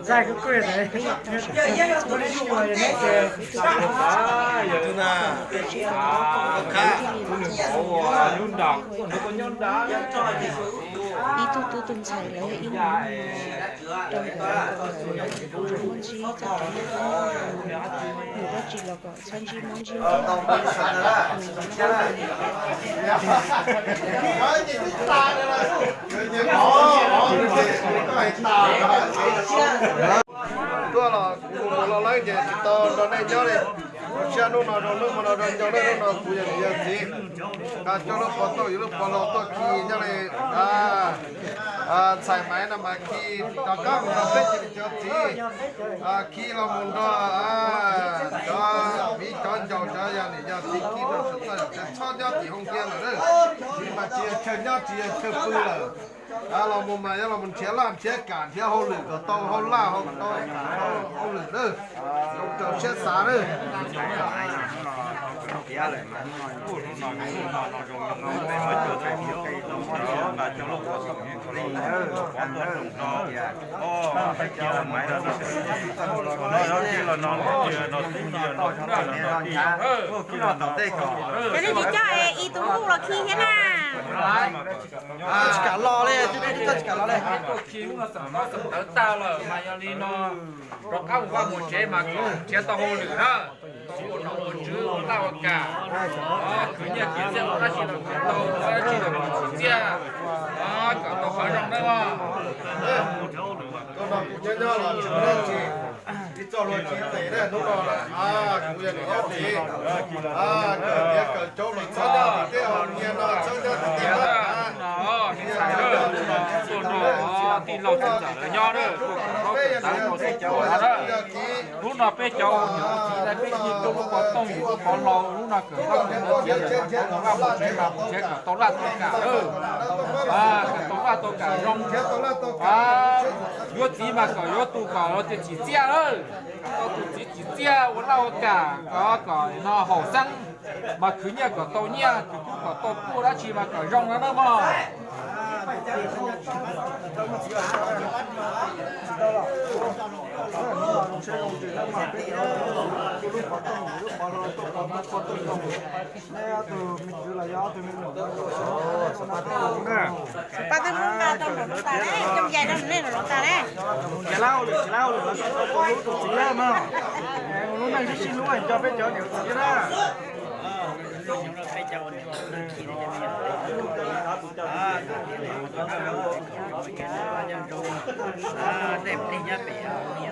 Zaj kuj kuj yog tus, tus na, ib tug tub tus ntxhais lawv ib leeg rau nkawd, nkawd muaj ntsib txoj kev mus dab tsi los kom txhob ntsib mob ntsib nkeeg. Tuaj los kuv mus los lawm ces tsis tau nrog nej nyob li. Ua siab hnub no zoo, hnub no zoo nyob, hnub no kuv yog niam yog txiv, nqa coj lub pov tauj yus lub pov laug tuaj khi nyob li. Ntxhais Maiv no mas khi rov qab mus nrog peb cov niam cov txiv, khi los mus nrog cov viv cov ncaus cov yog niam yog txiv khi rau sawv txawj, txhob nyob tim hoo kiag lawm. Txiv mas tsis yog chaw nyob tsis yog chaw pw lawm. Los mus mas yuav los mus nrhiav laj nrhiav kam nrhiav hauj lwm kom tau hauj laj hauj tau hauj lwm na. Zoo rau siab xav na. Cov nej tsis coj es ib tug nkuj los khi thiab na. Tsis kam los li, tsis kam los li. Tawv tag lawm mas yog li no, rov qab mus vaj mus tsev mas kom nrhiav tau hauj lwm na, tau ua nom ua tswv ua laj ua kam, khwv nyiaj khwv txiaj ua dab tsi los khwv tau, ua dab tsi los khwv txiaj, kom tau qhov zoo na mog. Ib txoj hlua tsis tes hnub no, kuv yog niam yog txiv, kawm tiav kawm cauv los txhob nyob tim tej haus nyiaj no, txhob nyob tim tej vaj, tij laug txiv ntxawm lawv nyob na, tuaj kawm ntaub kawm ntawv ua txuj cauv no na. Hnub no peb cov niam ua txiv na, peb yeej tuaj lub pov tooj yus lub pov laug, hnub no kawm ntaub kawm ntawv tiav lawm, mus vaj mus tsev mas mus tsev kom tau laj tau kam na. Kom tau laj tau kam zoo. Yuav txiv mas kom yuav tus kom tias tsim txiaj na, kom tau tus txiv tsim txiaj ua laj ua kam, kom kom no haum xeeb mas khwv nyiaj kom tau nyiaj, khwv kub kom tau kub, dab tsi mas kom zoo no na mog. Pab twb hlub nqa rau nraum no tas ne, coj yais rau nej nraum no tas ne. Tsis lab hauj lwm, tsis lab hauj lwm, lawv tsis tau tus hlub tus txiv lawm mog. Ua lub neej sib sib hlub nco peb cov niam txiv na. Dej plig nyob pem,